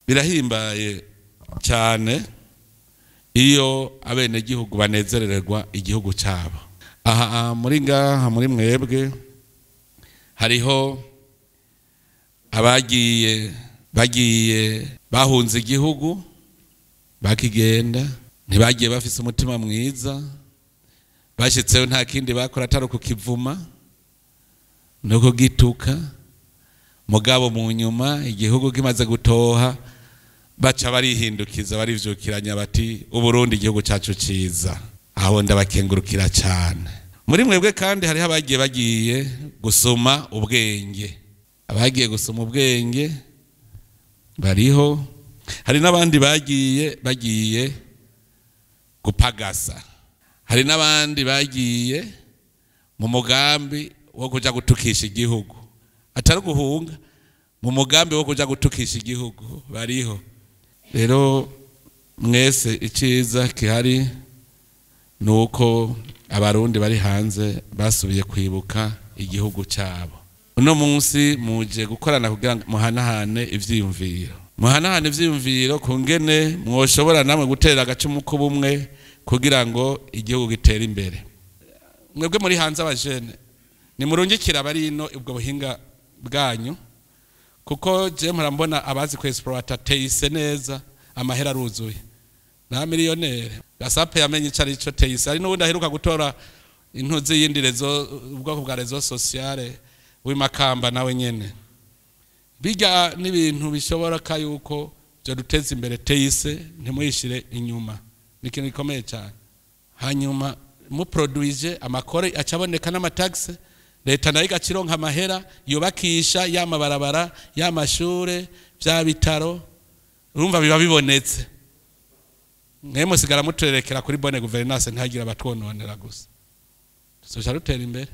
Birahimbaye cyane iyo abenegihugu banezerererwa igihugu cyabo. Aha muri ngaha muri mwebwe hariho abagiye bagiye bahunze igihugu, bakigenda ntibagiye bafise umutima mwiza, bashyitseyo nta kindi bakora atari ukukivuma no kugituka. Mugabo mu nyuma igihugu kimaze gutoha, baca barihindukiza, barivyukiranya bati: "Uburundi, igihugu cyacu ciza." Aho ndabakengurukira cyane. Muri mwebwe kandi hariho abagiye bagiye gusoma ubwenge. Abagiye gusoma ubwenge bariho. Hari n'abandi bagiye bagiye gupagasa. Hari n'abandi bagiye mu mugambi wo kuja gutukisha igihugu, atari guhunga, mu mugambi wo kuja gutukisha igihugu bariho. Rero mwese, iciza kihari ni uko Abarundi bari hanze basubiye kwibuka igihugu cyabo. Uno munsi muje gukorana kugira ngo muhanahane ivyiyumviro, muhanahane ivyiyumviro ku ngene mwoshobora namwe gutera agacumu k'ubumwe kugira ngo igihugu gitere imbere. Mwebwe muri hanze, abajene, nimurungikira abari ino ubwo buhinga bwanyu, kuko je mpora mbona abazi ku exploiter TIC neza, amahera aruzuye na millionnaire gasape yamenye ico ari cyo TIC. Hari n'ubundi aheruka gutora intuzi yindi réseau, ubwoko bwa réseau sociale w'imakamba, nawe nyene bijya n'ibintu bishoboka yuko byo duteza imbere. TIC ntimuyishire inyuma, ni ikintu gikomeye cyane. Hanyuma muproduije, amakore acaboneka n'ama taxes, leta nayo igacironka amahera yubakisha ya mabarabara, ya mashure, bya bitaro. Urumva biba bibonetse. Mwe musigara muturerekera kuri bonne gouvernance, ntihagire abatwononera gusa, tuzoca rutera imbere.